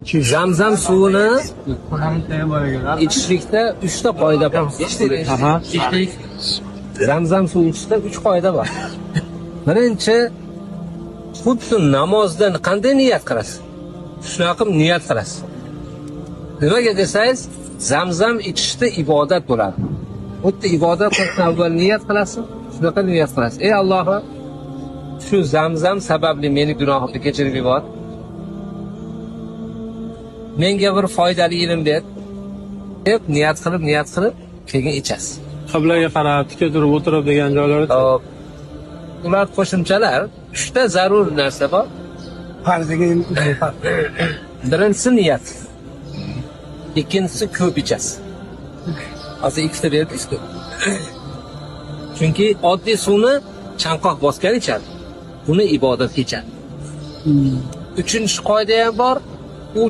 Zamzam suvini ichishlikda 3 ta qoida bor. Eshitdingiz? Zamzam suvi ichishda 3 qoida bor. Birinchi, xuddi namozdan qanday niyat qilasiz? Shunaqa qilib niyat qilasiz. Nimaga desangiz, zamzam ichishda ibodat bo'ladi. Xuddi ibodat qilishdan avval niyat qilasiz, shunaqa niyat qilasiz. Ey Allohim, shu zamzam sababli meni gunohimni kechirib yubor. Menga bir foydali ilm ber deb niyat qilib, niyat qilib, keyin ichasiz. Qiblaga qarab tika turib o'tirib degan joylari. Hop. Ular qo'shimchalar, 3 ta zarur narsa bor. Birinchisi niyat. Ikkinchisi ko'p ichasiz. Hozir ikkita berdik-ku. Chunki oddiy suvni chanqoq bosgan ichadi. Buni ibodatga ichadi. Uchinchi qoida ham bor.